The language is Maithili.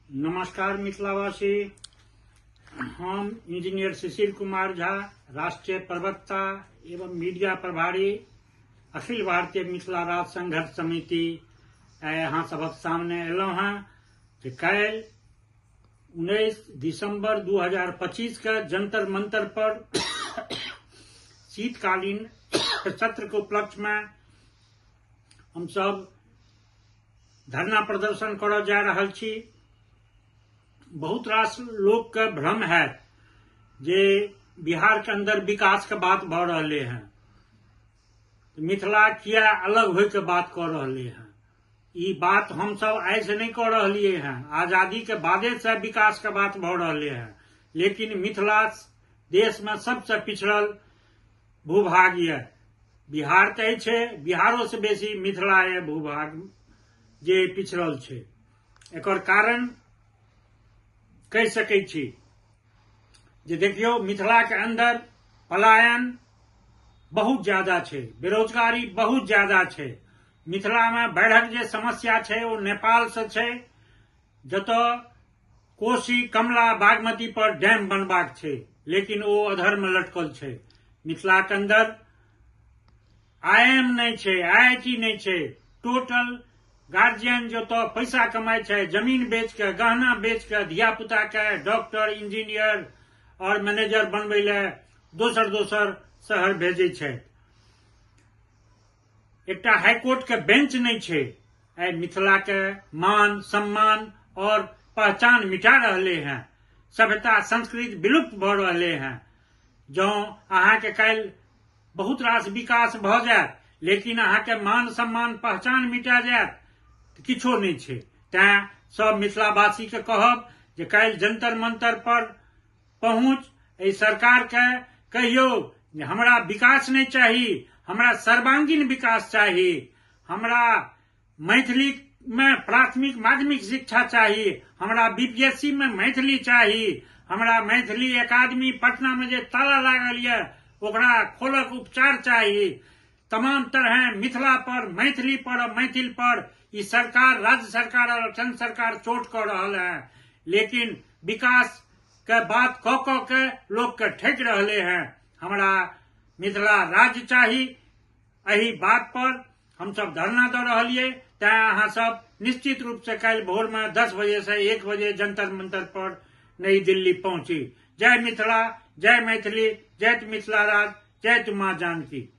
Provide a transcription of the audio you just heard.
नमस्कार मिथिलावासी, हम इंजीनियर शिशिर कुमार झा, राष्ट्रीय प्रवक्ता एवं मीडिया प्रभारी, अखिल भारतीय मिथिला राज्य संघर्ष समिति। आइ अहाँ सभक सामने एलहुँ हेँ जे काल्हि 19 दिसंबर 2025 के जंतर मंतर पर शीतकालीन सत्र के उपलक्ष्य में हमसब धरना प्रदर्शन करऽ जा रहल छी। बहुत रास लोकके भ्रम हैत जे बिहारके अंदर विकासके बात भऽ रहलै हँ, मिथिला किया अलग होइके बात कऽ रहलै हँ। ई बात हमसब आइसँ नहि कऽ रहलियै हँ, आजादीके बादेसँ विकासके बात भऽ रहलै हँ। लेकिन मिथिला देशमे सबसँ पिछड़ल भूभाग यऽ। बिहार तऽ अछि, बिहारोसँ बेसी मिथिला यऽ भूभाग जे पिछड़ल छै। एकर कारण कहि सकै छी जे देखियौ, मिथिलाके अंदर पलायन बहुत ज्यादा छै, बेरोजगारी बहुत ज्यादा छै। मिथिलामे बाढ़िक जे समस्या छै ओ नेपालसँ छै, जतऽ कोसी, कमला, बागमती पर डैम बनबाक छै, लेकिन ओ अधर मे लटकल छै। मिथिलाके अंदर I am नहि छै, आई I T नहि छै। टोटल गार्जियन जो तो पैसा कमाइ छै, जमीन बेच के, गहना बेच के, धिया पुता के डॉक्टर, इंजीनियर और मैनेजर बनबै लए दोसर दोसर शहर भेजै छै। एकटा हाईकोर्ट के बेंच नहि छै। आइ मिथिला के मान सम्मान और पहचान मिटा रहले हैं, सभ्यता संस्कृति विलुप्त भऽ रहले हैं। जँ अहाँके काल्हि बहुत रास विकास भऽ जायत, लेकिन अहाँके मान सम्मान पहचान मिटा जायत तऽ किछो नहि छै। तैं सब मिथिलावासीके कहब जे काल्हि जंतर मंतर पर पहुँच एहि सरकारके कहियौ जे हमरा विकास नहि चाही, हमरा सर्वांगीण विकास चाही, हमरा मैथिली मे प्राथमिक माध्यमिक शिक्षा चाही, हमरा बीपीएससी मे मैथिली चाही, हमरा मैथिली एकादमी पटना मे जे ताला लागल यऽ ओकरा खोलक उपचार चाही। तमाम तरह मिथिला पर, मैथिली पर और मैथिल पर ई सरकार, राज्य सरकार और केंद्र सरकार चोट कऽ रहल है, लेकिन विकास के बात कऽ कऽ के लोक के ठकि रहले हैं। हमरा मिथिला राज्य चाही, एहि बात पर हमसब धरना दऽ रहलियै। तैं अहाँ सब निश्चित रूप से काल्हि भोर में 10 बजे से 1 बजे जंतर मंतर पर नई दिल्ली पहुंची। जय मिथिला, जय मैथिली, जय मिथिला राज, जय माँ जानकी।